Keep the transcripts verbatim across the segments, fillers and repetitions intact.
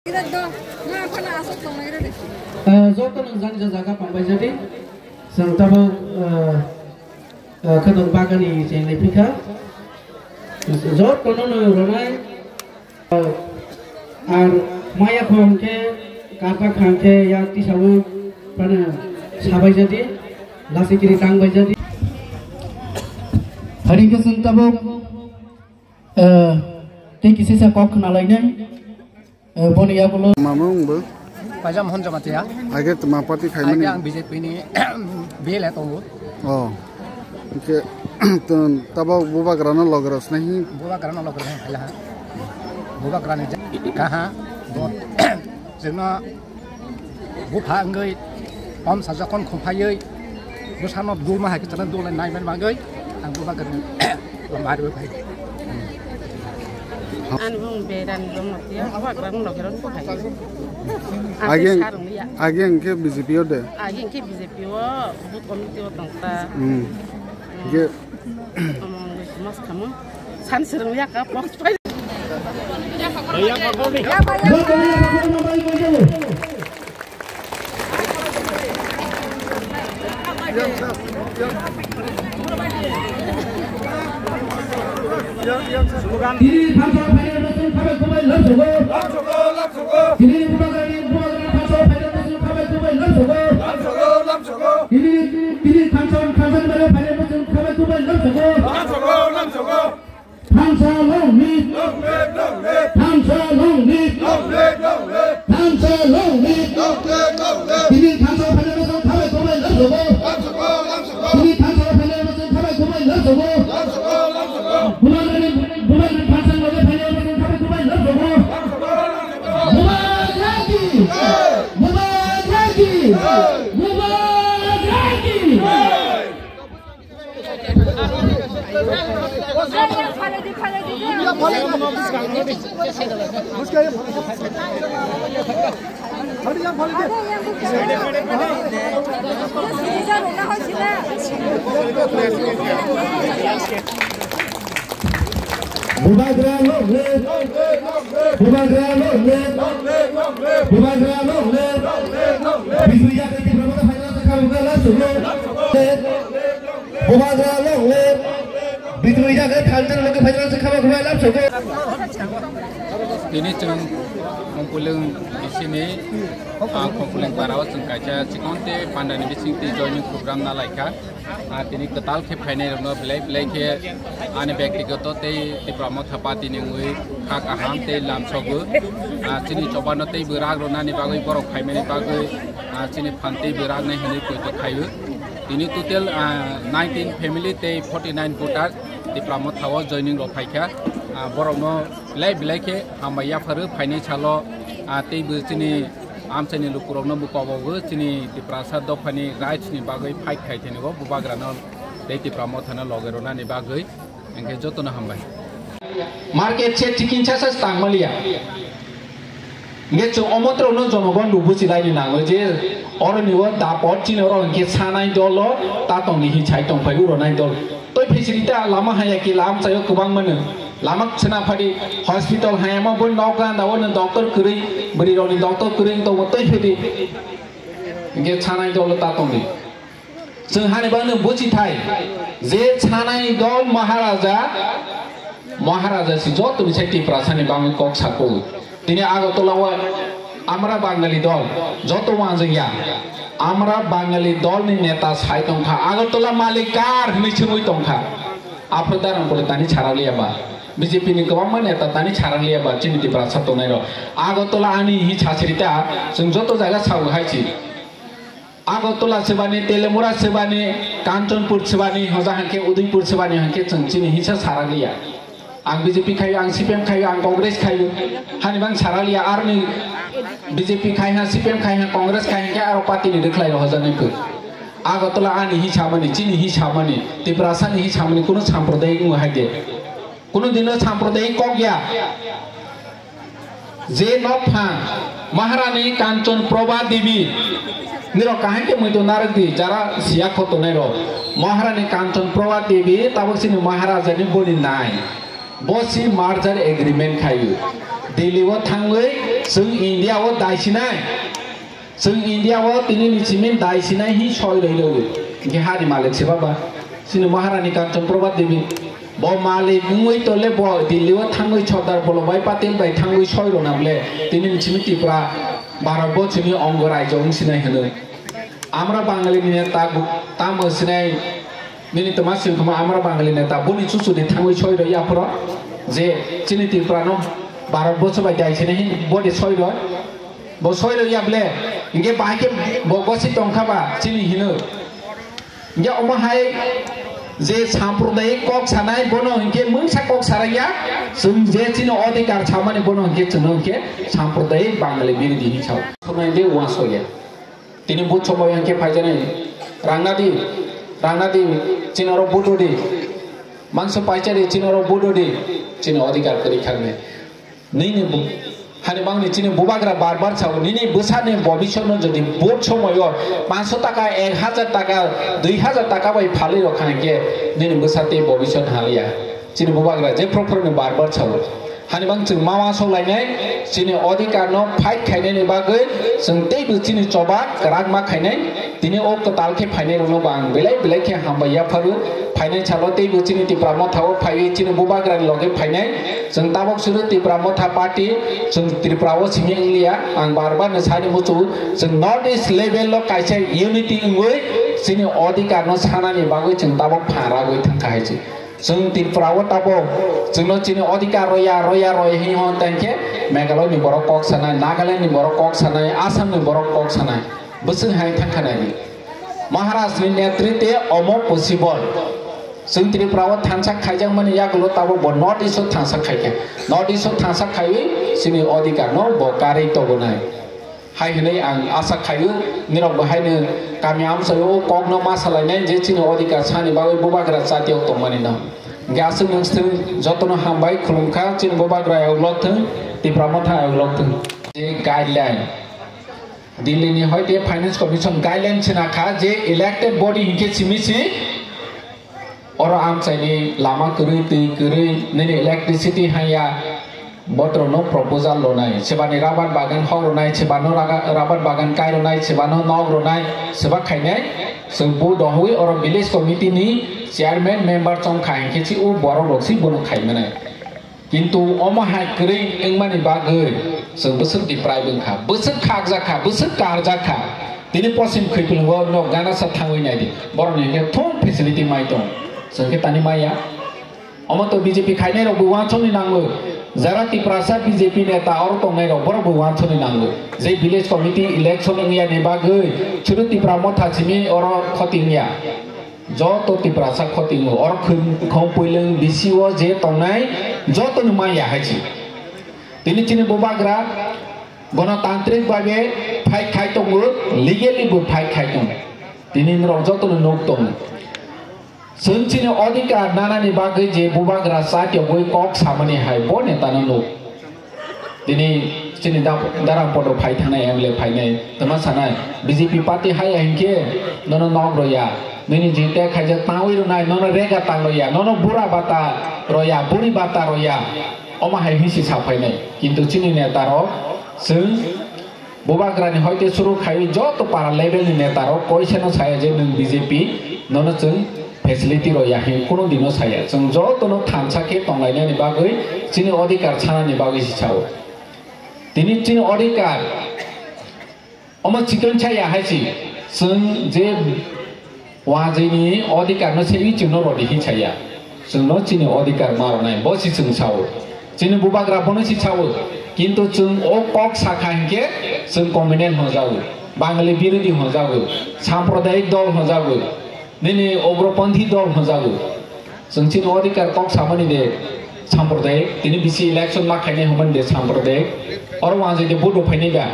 Eh, joto no jang ja jaga pangbai jadi. Chwng tabuk, eh, eh, khadok bagani cheng lai phikha. Joto no no ronai. Eh, ar maya khom khe, kapa khang khe, yak tisawo, pana sabai jadi, lasi kiri tang bai jadi. Hari khe chwng tabuk, eh, tei kisa sa kok khna lai nai. Eh, boni yagulo. Mama wng bo? Paijam Hon Jamatia. Age tma party khaimani? Age ang B J P ni B L A tongo. Oh. Oke. Tun tabo bubagrano logro snahi? Bubagrano logro snahi khaila ha. Bubagrani ja-, kaha. Bo-, jengno bupha wngwi om sa jokhon khumphaiwi bwsano dulma hai khe chana dulnai naiman bagwi ang bubagrani lama ariwi phai. Ani bung berani bung nokia, bubagra bung nokia rong buphai. Age, age hwnkhe B J P o de? Age hwnkhe B J P o, booth committee o tongta. Hmm. Hwnkhe omo wngwi mas khamu. San swrwng ya ka box pai. Tini thansa phainai bosong khabai khubai lamsogo. Tini bubagrani bubagrani thansa phainai bosong khabai khubai lamsogo. Tini, tini thansa thansa phainai bosong khabai khubai lamsogo. Thansa long live! Thansa long live! Thansa long live! Tini thansa phainai bosong khabai khubai lamsogo. Tini thansa phainai bosong khabai khubai lamsogo. Bubagrani, bubagrani thansa loge phainai bosong khabai khubai lamsogo. Bubagrani! Bubagrani! Bubagrani! Bubagra long live! Bubagra long live! Bubagra long live! Bismillah, Bubagra long live! Bitwi jaga thangjak logi phaijak se khama khama lab sogo. Tini chwng Khongpulwng bisini, ah, Khongpulwng parao chwng kaisa chikon tei pandani bising tei joining program na laikha. Ah, tini kwtal khe phainai rokno belai belai khe ani byaktigoto tei Tipra Motha Party ni wngwi kha kaham tei lamsogo. Ah, chini chobano tei bwrag rwnani bagwi borok phaimani bagwi, ah, chini phan tei bwrag nai hinwi poito khaio. Tini total, ah, nineteen family tei forty nine voter Tipra Motha o joining rok phaikha. Ah, borokno belai belai khe hambai yapharu phainai salo, ah, tei bo chini amchaini lukurokno bo kobogo chini Tiprasa dophani rights ni bagwi fight khai thani o Bubagrano tei Tipra Mothano loge rwnani bagwi. Hwnkhe jotono hambai. Market se chikin chasa tangmaliya. Hingke chwng omotrokno jonogon bo buchilaini nango je oroni o dapot chini oro hingke sanai dolo tatongni hinwi sai tongphai uronai dol. Toi phisiri ta lama haya ki lam chayo kwbang mano. Lama sena phadi hospital hayama bo nok ganda o doctor kwrwi bwrwi rokni doctor kwrwi tongo toi phidi. Hingke sanai dolo tatongni. Chwng hani bagwi buchi thai je sanai dol Maharaja, Maharaja si joto ni sai Tiprasa ni bagwi kok sako. Tini Agartala o Amra Bangali dol joto wanjwk ya. Amra Bangali dol ni neta sai tongkha. Agartala malik kar hinwi swngwi tongkha. Aphuru darang pore tani sarang liya ba. B J P ni kwbangma neta tani sarang liya ba chini Tiprasa tongnai rok. Agartala ani hi sasiri ta chwng joto jaga sao hai si. Agartala sebani, Telemura sebani, Kanchanpur sebani, hoja hangke Udaipur sebani hangke chwng chini hisa saraliya. Ang B J P khayo, ang C P M khayo, ang Congress khayo. Hani bang saraliya, arni B J P khai ha, C P M khai ha, Congress khai ha, ke aro party ni rwkhlai rok hoja nai kho. Agartala ani hi samani, chini hi samani, Tiprasa ni hi samani, kuno sampradayik wng hai de. Kuno dino sampradayik kok ya. Je nokphang Maharani Kanchan Prabha Devi nirok kaham khe muitu narwk di, jara siya kho tongnai rok. Maharani Kanchan Prabha Devi tabuk sini Maharaja ni boni nai. Bo si merger agreement khayu. Delhi o thangwi Chwng India o dai sinai. Chwng India o tini ni simi dai sinai hi soi roi roi. Hingke ha ni malik se baba. Chini Maharani Kanchan Prabha Devi. Bo malik wngwi tole bo Delhi o thangwi Sardar Vallabhbhai Patel bai thangwi soi rona ble. Tini ni simi Tripura Bharat bo chini ongo raijo wng sinai hwnwi. Amra Bangali ni neta bu-, tamo sinai nini toma sing khoma amra Bangali neta boni chuchu di thangwi soi roi aphoro je chini Tripura no Bharat boso bai dai sinai hin boni soi roi. Bo soi roi ya ble, hingke bahai ke bo gosi tongkha ba chini hino. Hingke omo hai je samprodayik kok sanai bono hingke mungsa kok sarai ya, chwng je chini odhikar samani bono hingke chwngno hingke samprodayik Bangali birodhi hin sao. Sonai de wa soya. Tini but somoy hingke phaijanai rangna di, rangna di, chini oro but di, mangso paisa di, chini oro but di, chini odhikar kwrwi khangnai. Nini bu-, hani bangni chini bubagra bar bar sao, nini bwsani bobisotno jodi but somoyo panso taka, ek hajar taka, dui hajar taka bai phalwi rok kha hingke nini bwsa tei bobisot haliya. Chini bubagra je phoro phoro ni bar bar sao. Hani bang chwng ma uansuk lainai, chini odhikar no fight khainai ni bagwi chwng teibo chini choba kwrak ma khainai. Tini o kwtal khe phainai rokno bo ang belai belai khe hambai yapharu. Phainai salo teibo chini Tipra Motha o phaiwi chini bubagra ni loge phainai. Chwng tabok suru Tipra Motha party, chwng Tripura o simi wngliya. Ang bar bar no sani muchungo, chwng North East level o kaisa unity wngwi chini odhikar no sanani bagwi chwng tabok pharagwi thangkha hai se. Chwng Tripura o tabok chwngno chini odhikar roya, roya, roya hwnwi hwn tang khe Meghalaya ni borok kok sanai, Nagaland ni borok kok sanai, Assam ni borok kok sanai. Bwswk hai thangkha nai di. Maharaj ni netritwe omo possible. Chwng Tripura o thansa khaijakmani yagulo tabok bo North East o thansa khaikha. North East o thansa khaiwi chini odhikar no bo karwi tobonai. Hai hwnwi ang asa khaio, nirok bo haino kami amchaio o kokno ma salainai je chini odhikar sani bagwi bubagra chati o tongmani no. Hingke aswk nwng swng jotono hambai khulumkha, chini bubagra ayok lok thwng, Tipra Motha ayok lok thwng. Je guideline, Delhi ni hoite Finance Commission guideline sina kha je elected body hinkhe simi si Oro amchaini lama kwrwi, twi kwrwi, nini electricity hanya, botrokno proposal rwnai, sebani rabar bagan hok rwnai, sebano raga-, rabar bagan kai rwnai, sebano nok rwnai, seba khainai, chwng bu dohwi oro village committee ni chairman member chong kha hinkhe si o borok rok si bono khaimanai. Kintu omo hai kwrwi wngmani bagwi chwng bwswk deprive wngkha, bwswk khakjak kha, bwswk karjak kha. Tini posim khwipilwngo nok gana sa thangwi naidi. Borokni hwnkhe thung facility mai tong. Chwng khe tani maya. Omo to B J P khainai rok bo uansukni nango. Jara Tiprasa B J P neta oro tongnai rok borok bo uansukni nango. Je village committee election wngya ni bagwi chwrwi Tipra Motha simi oro khoti wngya. Joto Tiprasa khotingo, oro khum-, khum puilung B C O je tongnai, joto ni maya hai se. Tini chini bubagra gonotantrik babe fight khai tongo, legally bo fight khai tongo. Tini norok joto no nuk tongo. Chwng chini odhikar nanani bagwi je bubagra cha tiyogwi kok samani hai bo neta no nuk. Tini chini da-, darang podo phai thangnai M L A phainai, tama sanai, B J P party haya hinkhe nono nok roya, nini jinte khaijak tangwi rwnai, nono rega tang roya, nono bura bata roya, buri bata roya, omo hai hinsi sa phainai. Kintu chini neta rok chwng bubagrani hoite suru khaiwi joto para level ni neta rok koisano saya je nwng B J P nono chwng facility rw ya hwnwi kunu dino saya. Chwng jotono thansa khe tonglainani bagwi chini odhikar sanani bagwi se sao. Tini chini odhikar omo chikon saya hai se chwng je wajwini odhikarno sewi chwngno rwdi hin saya. Chwngno chini odhikar ma rwnai bo se chwng sao. Chini bubagra bono se sao. Kintu chwng o kok sakha hinkhe chwng communal hwnjago, Bangali birodhi hwnjago, sampradayik dol hwnjago. Nini ugroponthi dol hwnjago. Chwng chini odhikar kok samani de sampradayik, tini bisi election ma khainai hwnmani de sampradayik. Oro wanjwi de vote rw phainai da.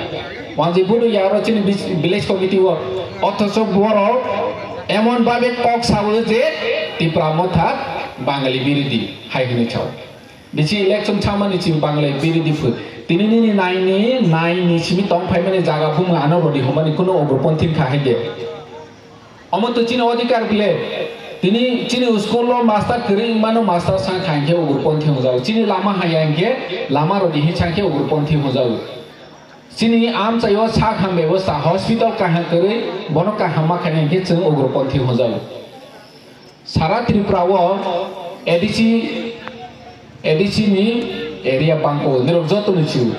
Wanjwi vote rw ya oro chini bis-, village committee o. Othocho borok emon babe kok sao je Tipra Motha Bangali birodhi hai hwnwi sao. Bisi election chamani chini Bangali birodhi phu. Tini nini naini, naini simi tong phaimani jaga bumung ano rwdi hwnmani kuno ugroponthi kha hai de. Omo to chini odhikar bile. Tini chini school o master kwrwi wngmano master sang kha hinkhe ugroponthi hwnjago. Chini lama haya hinkhe lama rwdi hin sang khe ugroponthi hwnjago. Chini amchaio sak ham bebosta, hospital kaham kwrwi, bono kaham ma khainai hinkhe chwng ugroponthi hwnjago. Sara Tripura o A D C, A D C ni area bangko, nirok joto ni chu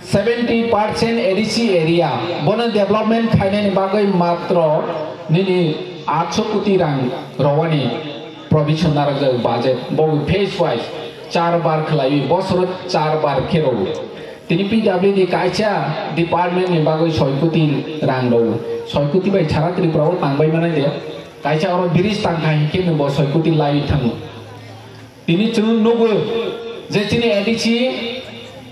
seventy percent A D C area, bono development khainani bagwi matro nini atso koti rang rowani provision narwkjak budget, bo phase wise char bar khlaiwi, bosoro char bar khe rwo. Tini P W D kaisa department ni bagwi soi koti rang rwo. Soi koti bai sara Tripura o tangbai manai de. Kaisa oro bridge tangkha hinkhe no bo soi koti lai thango. Tini chwng nugo je chini A D C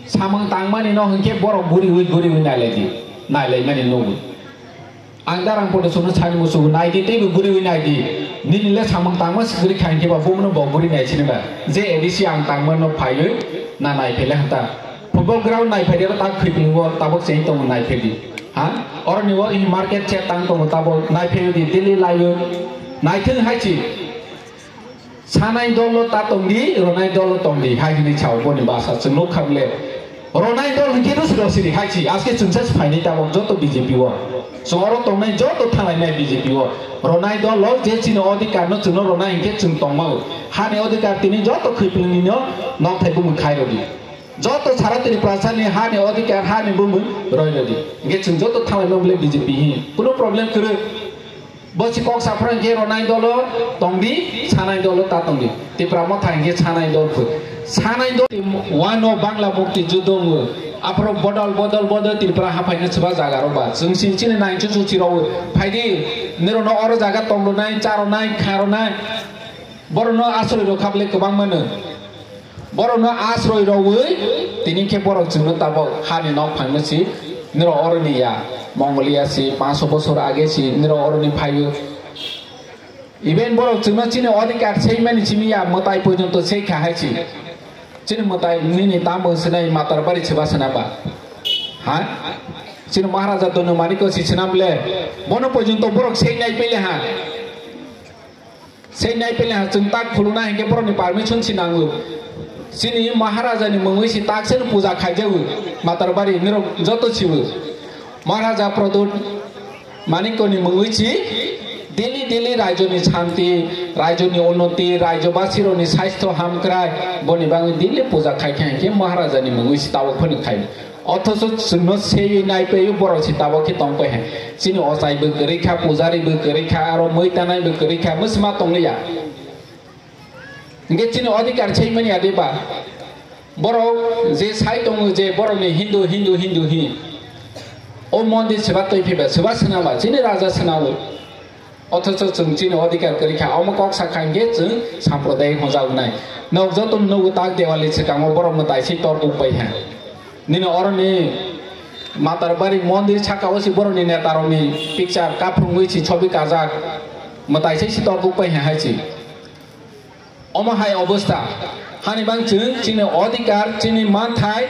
samung tangmani no hinkhe borok guriwi guriwi nailai di, nailai mani nugo. Ang darang podo chwngno sani musugo nai di teibo guriwi nai di. Nini le samung tangma swkri kha hinkhe ba bumno bo guri nai sini ba. Je A D C ang tangma no phaiwi na nai phele hanta. Football ground nai phai de tak khwi plingo tabok cheng tongo nai phai di. Ha? Oro ni o market chet tang tongo tabok nai phai di daily laio. Nai thung hai chi. Sanai dolo ta tongdi, ronai dolo tongdi, hai hinwi sao boni basa chwng nuk kha bwle. Ronai dol hinkhe rus rosiri hai si, aske chwngsa se phainai tabok joto B J P o. Chwng oro tongnai joto thanglainai B J P o. Ronai dolo je chini odhikar no chwngno ronai hinkhe chwng tongmao. Hani odhikar tini joto khwipilni no nokthai bumung khai rodi. Joto sara Tripura sani hani odhikar hani bumung roi rodi. Hinkhe chwng joto thanglaima bwle B J P hi. Kunu problem kwrwi. Bo si kok saphra hinkhe ronai dolo tongdi, sanai dolo ta tongdi. Tipra motha hinkhe sanai dol phai. Sanai dol wano Bangla mukti judo wngo. Aphro bodol, bodol, bodol Tripura haphaino chwba jaga rok ba. Chwng si chini nai chuchu chiro phaidi, nirok no oro jaga tongronai, charonai, kharonai. Borokno asroi rok kha bwle kwbang mano. Borokno asroi rogwi tini khe borok chwngno tabok hani nok phangno si, nirok oroni ya, Mongolia si, pancho bosor age si, nirok oroni phaio. Even borok chwngno chini odhikar seimani simi ya, mwtai porjonto sei kha hai si. Chini mwtai nini tamo sinai Matarbari chiba sina ba? Ha? Chini Maharaja Donu Maniko si sina bwle? Bono porjonto borok sei nai pele ha. Sei nai pele ha chwng tak khulukna hinkhe borokni permission si nango. Chini Maharaja ni mungwi si tak seno puja khaijago. Matarbari nirok joto sibo. Maharaja Pradyut Manikko ni mungwi si daily daily raijo ni shanti, raijo ni unnoti, raijo basi rok ni saistho hamkrai, boni bagwi daily puja khai kha hinkhe Maharaja ni mungwi si tabok phano khai. Othocho chwngno seiwi naiphaiwi borok se tabok khe tongpai hai. Chini ochai bo kwrwi kha, pujari bo kwrwi kha, aro mui tanai bo kwrwi kha, mwsma tongliya. Hinkhe chini odhikar seimani ya de ba? Borok je sai tongo je borokni Hindu, Hindu, Hindu hi. O mondir seba twi phiba, seba swnama, chini raja swnao. Othocho chwng chini odhikar kwrwi kha, omo kok sa kha hinkhe chwng samprodayik hwnjago nai. Nok joto nugo tak Diwali swkango borok mwtai se tor kuk bai ha. Nini oroni Matarbari mondir saka o si borokni neta rokni picture kaphwrwngwi si chobi kajak. Mwtai se si tor kuk bai ha hai si. Omo hai obostha. Hani bang chwng chini odhikar, chini manthai,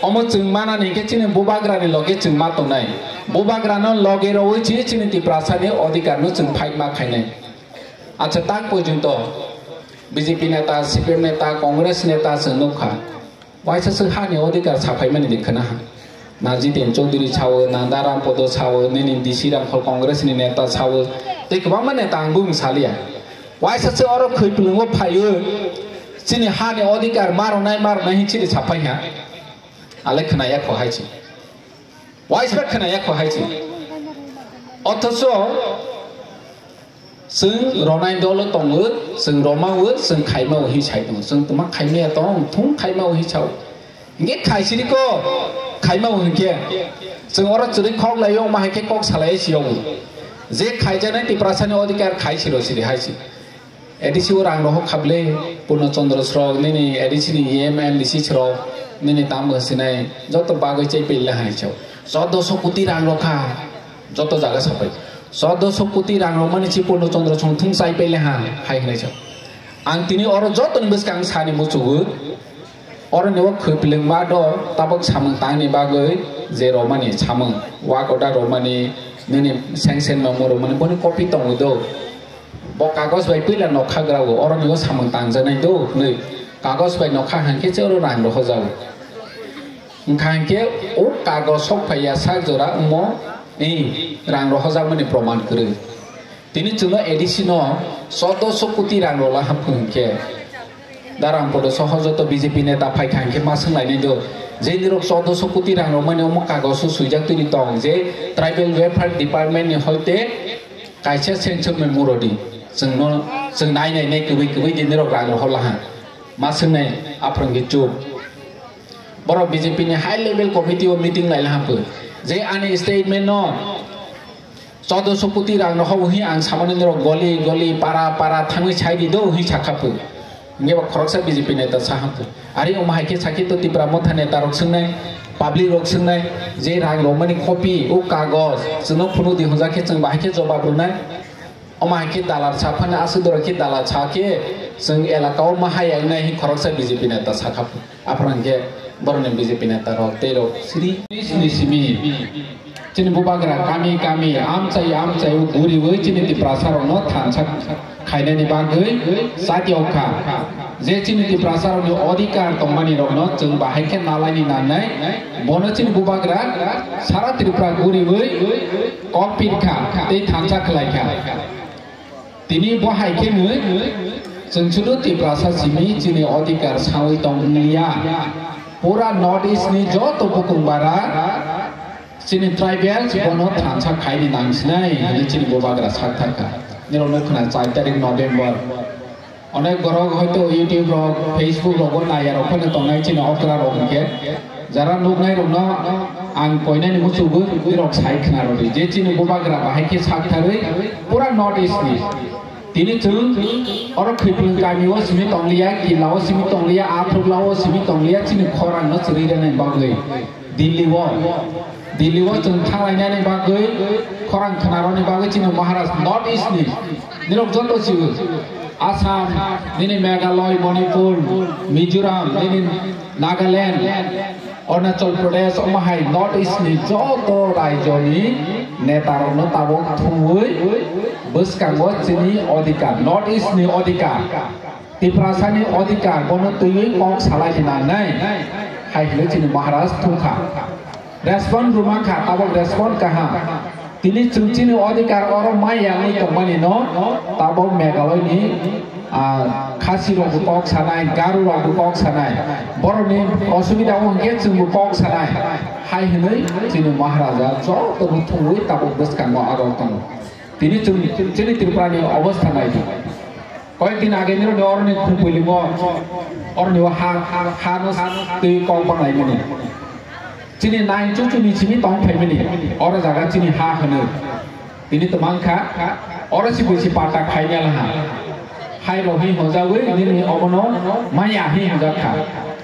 omo chwng manani hinkhe chini bubagrani loge chwng ma tongnai. Bubagrano loge rowui chini, chini Tiprasani odhikarno chwng fight ma khainai. Acha tak porjonto B J P neta, C P M neta, Congress neta chwng nukha. Waisa se hani odhikar saphaimani de khwna ha. Na Jiten Chaudhary sao, na Daram Podo sao, nini D C Rangkhol Congress ni neta sao, tei kwbangma neta ang bumung saliya. Waisa se oro khwi pulungo phaio, chini hani odhikar maronai, maronai hin chini saphai ha. Ale khwnaya kho hai se. Waisa khwnaya kho hai se. Othocho, chwng ronai dolo tongo, chwng romao, chwng khaimao hi sai tongo. Chwng tongma khaimaya tong, thung khaimao hi sao. Hinkhe khaisiri ko, khaimao hinkhe. Chwng oro chwrwi khok laio, ma hai khe kok salai si yago. Je khaijaknai Tiprasani odhikar khaisiro siri hai si. A D C o rang rohok khable, Purno Chandra srok, nini A D C ni E M, M D C srok, nini tamo sinai, joto bagwi chai pele hai sao. Choddo so koti rang rokha. Joto jaga sapai. Choddo so koti rang rok mani si Purno Chandra song thung chai pele ha, hai hinai sa. Ang tini oro joto ni bwskang sani muchugo. Oro ni o khwplwng ma do tabok samung tang ni bagwi je romani samung. Wak order romani nini sanction memo romani boni copy tongo do. Bo kagoj bai pila nokha grago oro ni o samung tang janai do. Nui kagoj bai nokha hangke che oro rang roho jago. Wngkha hinkhe o kagoj sok phaiya sak jora wngmo, eh, rang rohorjakmani proman kwrwi. Tini chwngno A D C no chordoso koti rang rola haphung hinkhe. Darang Prodesh o joto B J P neta phaikha hinkhe ma swnglainai do, je nirok chordoso koti rang romani omo kagoso swijak tini tong je Tribal Welfare Department ni hoite kaisa sanction memorandum chwngno, chwng nai nai nai kwbwi kwbwi di nirok rang rohorlaha. Ma swngnai aphwrwngwi chuk. Borok B J P ni high level committee o meeting laila haphung. Je ani statement no chordoso koti rang no hobo hi ang samani norok goli goli para para thangwi sai di do hi sakha phu. Nge ba khoroksa B J P neta saha phu. Ari omo hai khe sakhi to Tipra Motha neta rok swngnai, public rok swngnai, je rang romani copy o kagoj chwngno phunu di honjak khe chwng bahai khe jobab rwnai. Omo hai khe dalar sa phano aswk doro khe dalar sa khe chwng elaka o ma hai ang nai hi khoroksa B J P neta sakha phu. Aphano hinkhe borokni B J P neta rok tei rok siri ni simi chini bubagra kami kami amchai amchai o guriwi chini Tiprasa rokno thansa khainani bagwi chati okha. Je chini Tiprasa rokni odhikar tongmani rokno chwng bahai khe nalaini nangnai, bono chini bubagra sara Tripura guriwi kok pirkha tei thansa khlaikha. Tini bo hai khe nwi chwng sudu Tiprasa simi chini odhikar sawi tong liya. Pura North East ni joto bukung bara chini tribals bono thansa khaini nangsinai hinwi chini bubagra saktharkha. Nirok no khna char tarik November. Onek borok hoito YouTube rok, Facebook rogo naya rok phano tongnai chini okra rok hinkhe. Jara nuknai rokno ang koinani muchugwi rok sai khna rodi je chini bubagra bahai khe saktharwi pura North East ni. Tini chwng oro Khwipling kami o simi tongliya, Kila o simi tongliya, Athukla o simi tongliya, chini khorang no chwrwi rwnai bagwi Delhi o, Delhi o chwng thanglainani bagwi khorang khna rwni bagwi chini Maharaj North East ni nirok joto siwi Assam, nini Meghalaya, Manipur, Mizoram, nini Nagaland, Arunachal Pradesh, omo hai North East ni joto rajyo ni neta rok no tabuk thumwi bwskango chini odhikar, North East ni odhikar, Tiprasa ni odhikar bono twiwi kok salai di nangnai hai hinwi chini Maharaj thumkha. Respond rwmang kha, tabok respond kaham. Tini chwng chini odhikar oro maya wngwi tongmani no tabok Meghalaya ni, ah, Khasi rok bo kok sanai, Garo rok bo kok sanai, borok ni osubida o hwnkhe chwng bo kok sanai hai hinwi chini Maharaja joto no thumwi tabok bwskango aro tongo. Tini chwng chini Tripura ni obostha nai di. Koyek din age nirok ni oroni khumpuilingo, oroni o ha, ha, ha no twi kok banglaimani. Chini nine chuchuni simi tong phaimani, oro jaga chini ha hwno. Tini twmang kha, oro si buisi pata khainai laha. Hai rok hi hwnjagwi nini omono maya hi hwnjak kha.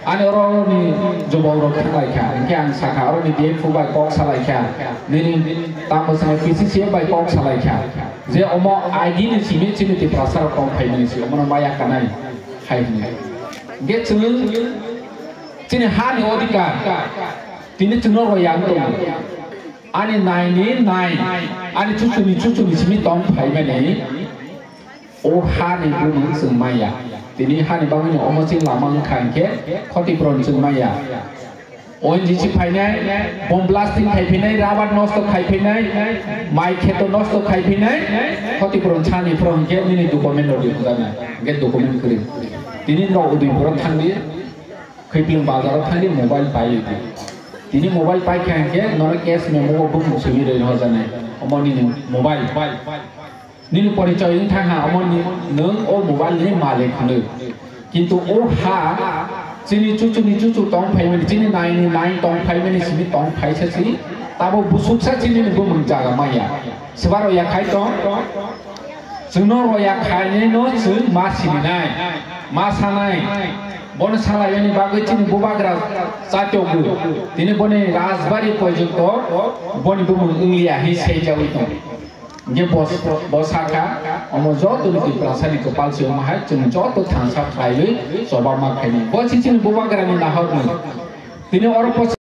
Ani oro ni jobab rok thang lai kha, hinkhe ang sakha, oro ni D F O bai kok salai kha, nini tamo swnai P C C F bai kok salai kha. Je omo agini simi chini Tiprasa rok tong phaimani si omono maya kanai hai hwnwi. Ge chwng chini ha ni odhikar tini chwngno royang tongo. Ani nine ni nine, ani chuchuni chuchuni simi tong phaimani o ha ni bumung chwng maya. Tini ha ni bagwino omo chini lama wngkha hinkhe khotipron chwng maya. O N G C phainai, bomb blasting khai phainai, rubber nosto khai phainai, mai kheto nosto khai phainai, khotipron sani phoro hinkhe nini document rok di hwnjaknai, hinkhe document kwrwi. Tini nok Udaipur o thangdi, Khwipling bazar o thangdi mobile pai di. Tini mobile pai kha hinkhe nono cash memo o bumung simi rwi hwnjaknai, omo nini mobile. Nini porichoi wng thang ha, omo ni, nwng o mobile ni malik hwnwi. Kintu o ha chini chuchuni chuchu tong phaimani, chini nine ni nine tong phaimani simi tong phaisa si, tabo busuksa chini ni bumung jaga maya. Swbaro ya khai tong, chwngno roya khainai no chwng ma sininai, ma sanai. Bono salaiyani bagwi chini bubagra chatyogo. Tini boni Rajbari porjonto boni bumung wngliya hi seijawi tong. Hingke bo, bo sakha, omo joto ni Tiprasa ni kwpal se omo hai chwng joto thansa khlaiwi choba ma khainai. Bo si chini bubagra ni nahor ni. Tini oro